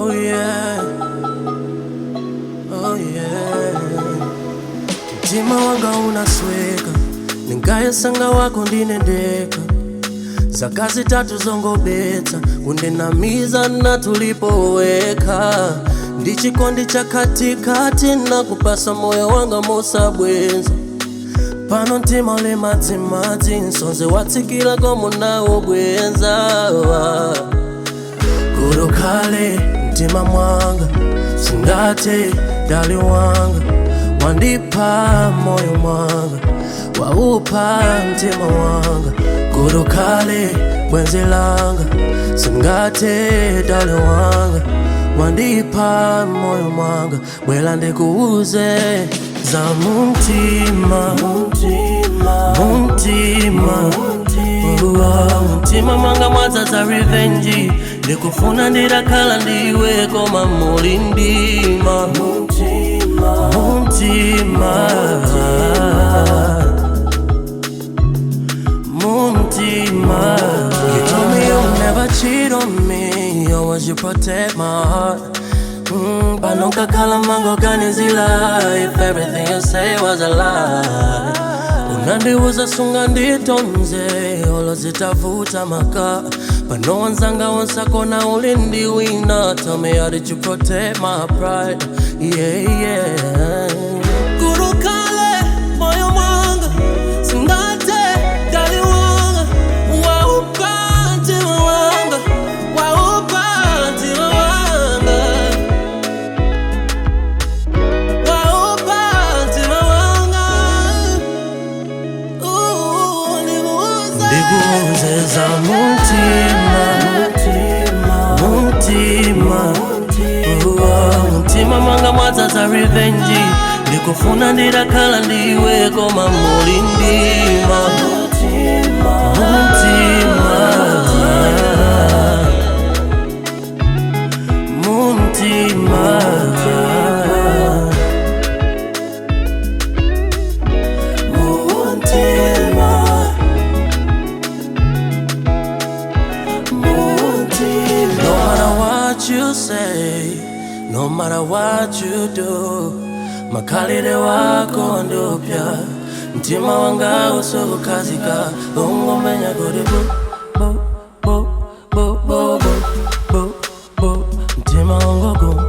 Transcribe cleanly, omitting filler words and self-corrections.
Oh yeah, oh yeah. Mtima wanga unasweka, ningayesanga wako ndinendeka. Zaka 3 zongobetsa, kundinamiza na tulipoweka. Ndi chikondi cha katikati na kupasa moyo wanga mosabwenza. Pano mtima uli madzimadzi, nsonzi watsikila komunawo bwenza. Kurukhale mtima mwanga, singate dali wanga. Wandipa moyo mwanga, waupa mtima wanga. Kurukhale bwenzi langa, singate dali wanga. Wandipa moyo mwanga, bwela ndikuuze za mumtima, mumtima, mtima mwanga mwadzaza revenge. Ndikufuna ndidakhala ndiwe koma muli ndima, mumtima, mumtima. You told me you'll never cheat on me, always you protect my heart. Pano kakhala mango ganizila, if everything you say was a lie. Unandiuza sunga nditonze, olozitavuta maka. Pano wanzanga wonsakona uli ndi wina. Tell me how did you protect my pride? Yeah, yeah. Kurukale moyo mwanga, singate dali wanga. Waupa mtima wanga, waupa mtima wanga. Waupa mtima wanga. Ooh, ndikuuze. Ndikuuze za mumtima, mumtima, mtima mwanga mwadzaza revenge. Ndikufuna ndidakhala ndiwe koma muli ndima, mumtima, mumtima, mumtima, mumtima. No matter what you say, no matter what you do, makhalire wako ndupya, mtima wanga usukukhazika, ungomenya kuti bu bu bu bu bu bu bu bu, mtima wangu.